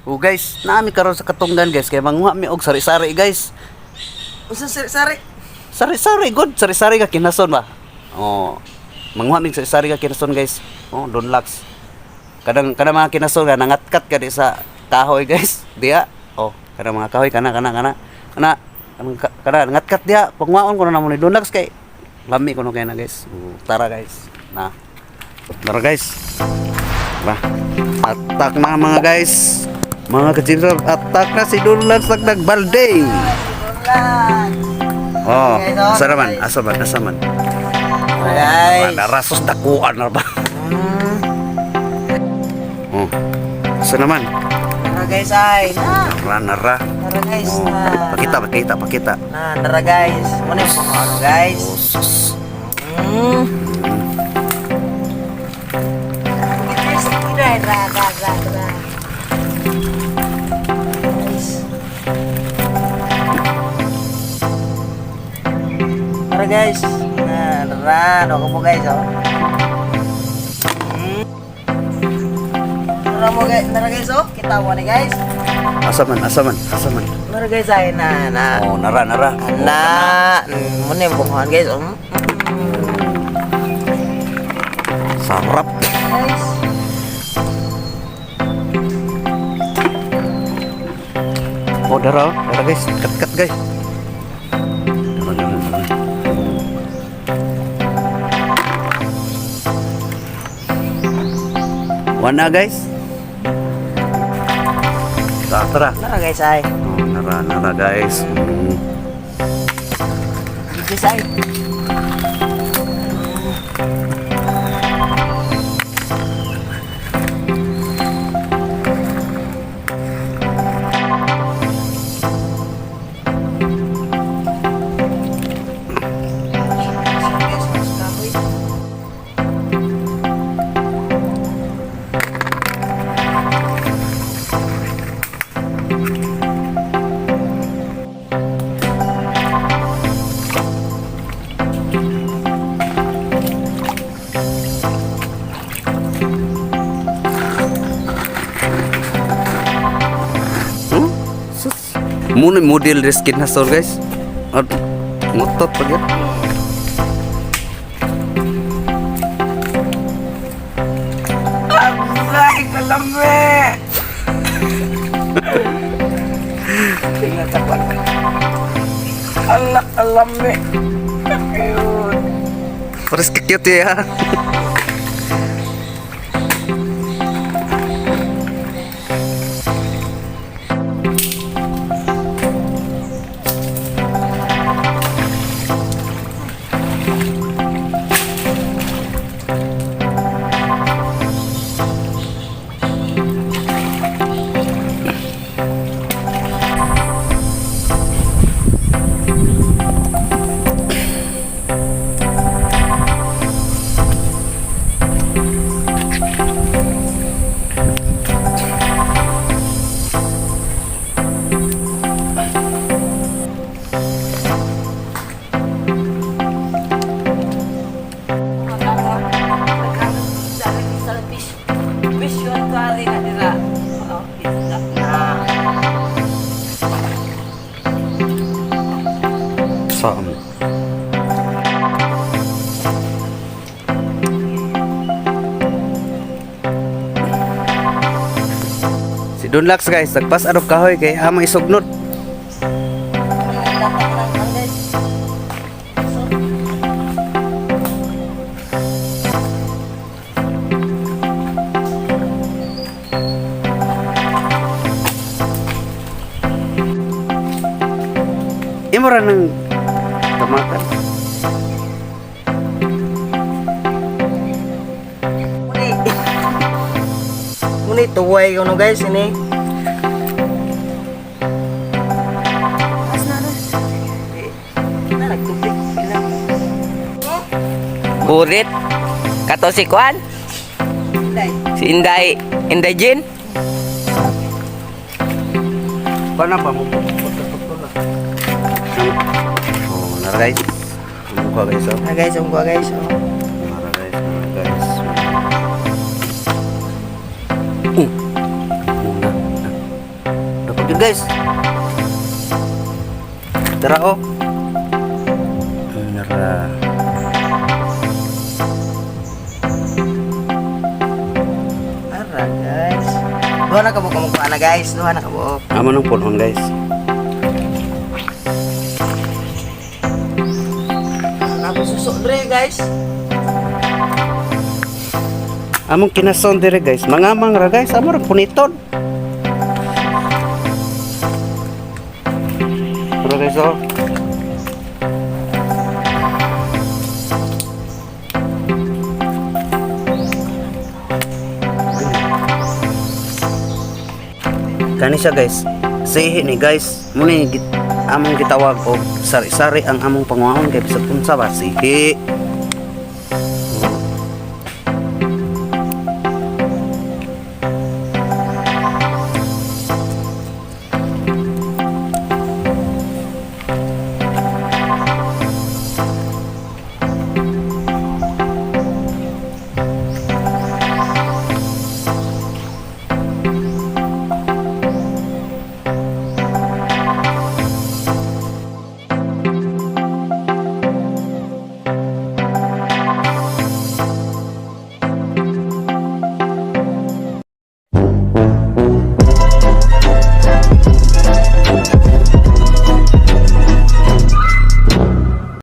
Oh guys, naa mi karon sa katunggan, guys, kay manguha mi og sari-sari, guys. Unsa sari? Sari-sari good, sari-sari ka kinason ba? Oh. Manguha mi og sari-sari ka kinason, guys. Oh, Donlax. Kadang kada mga kinason nga nangatkat ka di sa kahoy, guys. Diya. Oh, kada mga kahoy kana kana kana. Kana kanang kada nangatkat diya, panguhaon ko na namo ni Donlax kay lami ko no kay na, guys. Oh, tara, guys. Na. Tara, guys. Ba. Attack na mga guys. Mga kajinser, attack na si Donlax, nagbalde. Oh, asa naman? Asa man? Asa man? Guys. Rasos dakuan na ba? Oh. Asa naman? Tara, guys, ay. Na. Nara, nara. Tara, guys. Oh. Na. Pakita, pakita, pakita. Na, tara, guys. Muna yung mga ano, guys. Oh, sus. Guys, ra ra ra ra. Guys. Tara, guys. Na, tara, no mo, guys, oh. Tara mo, guys, tara, guys, oh. Kita mo ni, guys. Asa man? Asa man? Asa man? Tara, guys, ay na na. Oh, nara, nara. Na, muna yung bunguhan, guys, oh. Sarap. Guys. Oh, dara, oh. Dara, guys. Kat kat, guys. Dara, dara, dara. Wana, guys. Tara, tara. Tara, guys, ay. Oh, nara, nara, guys. Guys, ay. Huh? Sus. Muna model reskin na store, guys. At ngotot pa gyud. Aray, kalame! Tingnan sa kwan. Ala, kalame. Cute. Pares ka cute ya. Saan? Si Don Lax, guys, nagpas anong kahoy kay amang isugnod. Imo ra ng tamakan. Muni. Muni tuway ko no, guys, ini. Na nagtubig. Burit. Kato si Kwan. Inday. Si Inday. Inday Jin. Paano ba mo? Oh, nara, guys. Ang mukha, guys, oh. Ah, guys, ang kuha, guys. Oh. Nara, guys, nara, guys. Una. Guys. Tara oh. Nara. Ara guys. Duha na ka buok kamugkuha na guys. Duha na ka buok. Amo nang punon, guys. Nako suso dre guys. Among kinason dire, guys. Mangamang ra, guys. Amo ra puniton. Tara guys oh. Kani siya, guys. Sihi ni, guys. Muna among gitawag og sari-sari ang among panguhaon kay bisag unsa ba sihi.